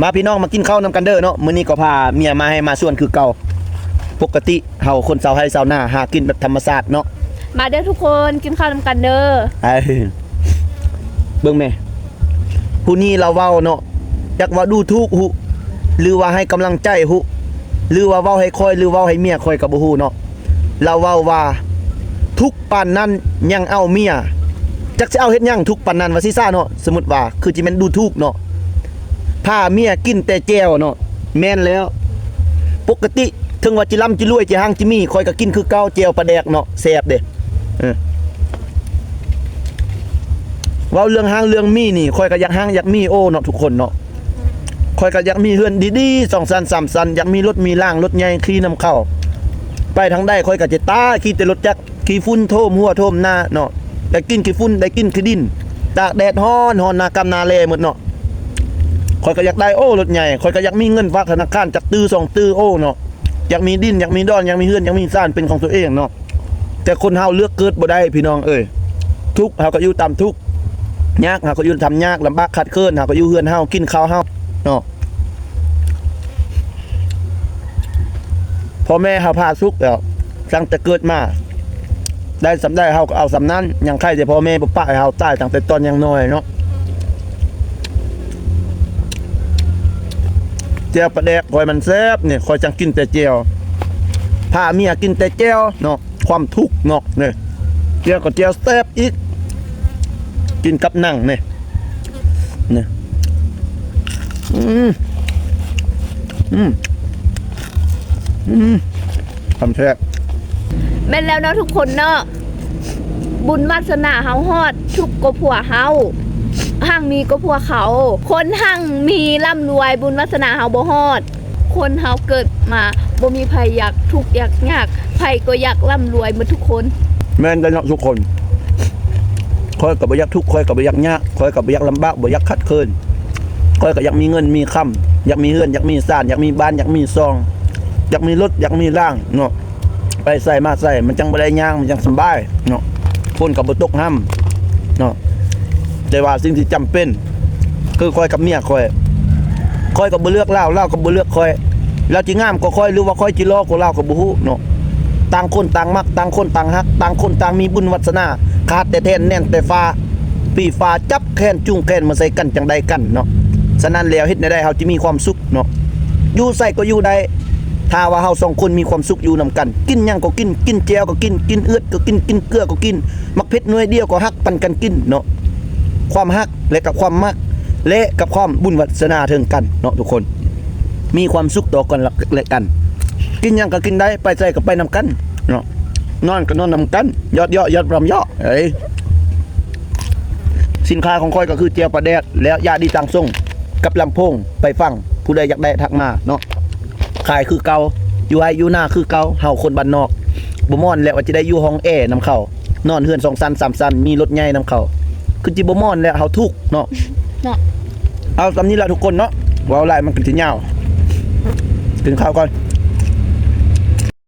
ມາພີ່ນ້ອງ ມາກິນເຂົ້ານຳກັນເດີເນາະ. ມື້ນີ້ກໍພາເມຍມາໄຮ່ມາສວນຄືເກົ່າ. ປົກກະຕິເຮົາຄົນຊາວໄຮ່ຊາວນາ ຫາກິນແບບທຳມະຊາດເນາະ. ມາເດີທຸກຄົນ ກິນເຂົ້ານຳກັນເດີ. ເບິ່ງແມ ຜູ້ນີ້ລາວເວົ້າເນາະ, ຈັກວ່າດູຖູກຫຸ ຫຼືວ່າໃຫ້ກຳລັງໃຈຫຸ ຫຼືວ່າເວົ້າໃຫ້ຂ້ອຍ ຫຼືເວົ້າໃຫ້ເມຍຂ້ອຍກໍບໍ່ຮູ້ເນາະ. ລາວເວົ້າວ່າ ທຸກປານນັ້ນຍັງເອົາເມຍ, ຈັກຊິເອົາເຮັດຫຍັງທຸກປານນັ້ນ ວ່າຊິຊະເນາະ. ສົມມຸດວ່າ ຄືຊິແມ່ນດູຖູກເນາະ, ພາເມຍກິນແຕ່ແຈ່ວເນາະ. ແມ່ນແລ້ວ, ປົກກະຕິເຖິງວ່າຊິລ່ຳຊິລວຍ ຊິຮັ່ງຊິມີ ຂ້ອຍກໍກິນຄືເກົ່າ ແຈ່ວປາແດກເນາະ ແຊບເດ້. ເອີ ເວົ້າເລື່ອງຮັ່ງເລື່ອງມີນີ້ ຂ້ອຍກໍຢາກຮັ່ງຢາກມີໂອ້ເນາະທຸກຄົນເນາະ. ຂ້ອຍກໍຢາກມີເຮືອນດີໆ ສອງຊັ້ນສາມຊັ້ນ, ຢາກມີລົດມີລາງລົດໃຫຍ່ຂີ່ນຳເຂົາ. ໄປທາງໃດຂ້ອຍກໍຈະຕາຍ ຂີ່ແຕ່ລົດຈັກ ຂີ້ຝຸ່ນໂຖມຫົວໂຖມໜ້າເນາະ, ໄດ້ກິນຂີ້ຝຸ່ນ ໄດ້ກິນຂີ້ດິນ ຕາກແດດຮ້ອນ ຮ້ອນໜ້າກຳໜ້າແລໝົດເນາະ. ຂ້ອຍກໍຢາກໄດ້ໂອ້ລົດໃຫຍ່, ຂ້ອຍກໍຢາກມີເງິນຝາກທະນາຄານຈັກຕື້ສອງຕື້ໂອ້ເນາະ, ຢາກມີດິນ ຢາກມີດອນ ຢາກມີເຮືອນ ຢາກມີຊານເປັນຂອງຕົວເອງເນາະ. ແຕ່ຄົນເຮົາເລືອກເກີດບໍ່ໄດ້ພີ່ນ້ອງເອີຍ. ທຸກເຮົາກໍຢູ່ຕາມທຸກ, ຍາກເຮົາກໍຢູ່ຕາມຍາກ, ລຳບາກຂາດເຂີນເຮົາກໍຢູ່ເຮືອນເຮົາ ກິນເຂົ້າເຮົາເນາະ. ພໍ່ແມ່ເຮົາພາສຸກແລ້ວ, ຕັ້ງແຕ່ເກີດມາໄດ້ສ່ຳໃດເຮົາກໍເອົາສ່ຳນັ້ນ, ຍັງໄຄແຕ່ພໍ່ແມ່ບໍ່ປະໃຫ້ເຮົາຕາຍຕັ້ງແຕ່ຕອນຍັງນ້ອຍເນາະ. ແຈ່ວປາແດກຂ້ອຍມັນແຊບນີ້, ຂ້ອຍຈັ່ງກິນແຕ່ແຈ່ວ, ພາເມຍກິນແຕ່ແຈ່ວເນາະ. ຄວາມທຸກເນາະນີ້, ແຈ່ວກໍແຈ່ວແຊບອີກ, ກິນກັບໜັງນີ້ ນີ້ ອືມ ອືມ ອືມ ຄວາມແຊບ. ແມ່ນແລ້ວເນາະທຸກຄົນເນາະ, ບຸນວາສະໜາເຮົາຮອດ, ທຸກກໍພວກເຮົາ, ຮັ່ງມີກໍພວກເຂົາ. ຄົນຮັ່ງມີລ່ຳລວຍ ບຸນວາສະໜາເຮົາບໍ່ຮອດ. ຄົນເຮົາເກີດມາບໍ່ມີໃຜຢາກທຸກຢາກຍາກ, ໃຜກໍຢາກລ່ຳລວຍໝົດທຸກຄົນ. ແມ່ນແລ້ວເນາະທຸກຄົນ, ຂ້ອຍກໍບໍ່ຢາກທຸກ, ຂ້ອຍກໍບໍ່ຢາກຍາກ, ຂ້ອຍກໍບໍ່ຢາກລຳບາກ, ບໍ່ຢາກຂາດເຂີນ. ຂ້ອຍກໍຢາກມີເງິນມີຄຳ, ຢາກມີເຮືອນ, ຢາກມີຊານ, ຢາກມີບ້ານ, ຢາກມີຊ່ອງ, ຢາກມີລົດ, ຢາກມີລາງເນາະ. ໄປໃສມາໃສມັນຈັ່ງບໍ່ໄດ້ຍ່າງ, ມັນຈັ່ງສຳບາຍເນາະ, ຝົນກໍບໍ່ຕົກຫ້ຳເນາະ. ແຕ່ວ່າສິ່ງທີ່ຈຳເປັນ ຄືຂ້ອຍກັບເມຍຂ້ອຍ, ຂ້ອຍກໍບໍ່ເລືອກລາວ, ລາວກໍບໍ່ເລືອກຂ້ອຍ. ລາວຊິງາມກວ່າຂ້ອຍ ຫຼືວ່າຂ້ອຍຊິຫຼໍ່ກວ່າລາວກໍບໍ່ຮູ້ເນາະ. ຕ່າງຄົນຕ່າງມັກ, ຕ່າງຄົນຕ່າງຮັກ, ຕ່າງຄົນຕ່າງມີບຸນວາສະໜາ, ຂາດແຕ່ແທ່ນແໜ້ນແຕ່ຟ້າ, ປີ້ຟ້າຈັບແຂນຈູງແຂນມາໃສ່ກັນຈັ່ງໃດກັນເນາະ. ສະນັ້ນແລ້ວ ເຮັດແນວໃດເຮົາຈະມີຄວາມສຸກເນາະ? ຢູ່ໃສກໍຢູ່ໄດ້ ຖ້າວ່າເຮົາສອງຄົນມີຄວາມສຸກຢູ່ນຳກັນ, ກິນຫຍັງກໍກິນ, ກິນແຈ່ວກໍກິນ, ກິນເອືອດກໍກິນ, ກິນເກືອກໍກິນ, ໝາກເຜັດໜ່ວຍດຽວກໍຮັກປັນກັນກິນເນາະ. ຄວາມຮັກ ແລະກັບຄວາມມັກ ແລະກັບຄວາມບຸນວາສະໜາເຖິງກັນເນາະທຸກຄົນ, ມີຄວາມສຸກຕໍ່ກັນແລະກັນ. ກິນຫຍັງກໍກິນໄດ້, ໄປໃສກໍໄປນຳກັນເນາະ, ນອນກໍນອນນຳກັນ, ຢອດເຍາະຢອດລຳເຍາະ. ເອີຍ ສິນຄ້າຂອງຂ້ອຍກໍຄືແຈ່ວປາແດກ ແລ້ວຢາດີຕ່າງຊົງ ກັບລຳໂພງໄປຟັງ, ຜູ້ໃດຢາກໄດ້ທັກມາເນາະ. ຂາຍຄືເກົ່າ, ຢູ່ໄຮ່ຢູ່ນາຄືເກົ່າ, ເຮົາຄົນບ້ານນອກ. ບໍ່ມ່ອນແຫຼະວ່າຈະໄດ້ຢູ່ຫ້ອງແອນຳເຂົາ, ນອນເຮືອນສອງຊັ້ນສາມຊັ້ນ, ມີລົດໃຫຍ່ນຳເຂົາ, ຄືຊິບໍ່ມ່ອນແຫຼະ, ເຮົາທຸກເນາະ. ເນາະ ເອົາສ່ຳນີ້ລະທຸກຄົນເນາະ, ເວົ້າຫຼາຍມັນກໍຊິຍາວ. ກິນເຂົ້າກ່ອນ.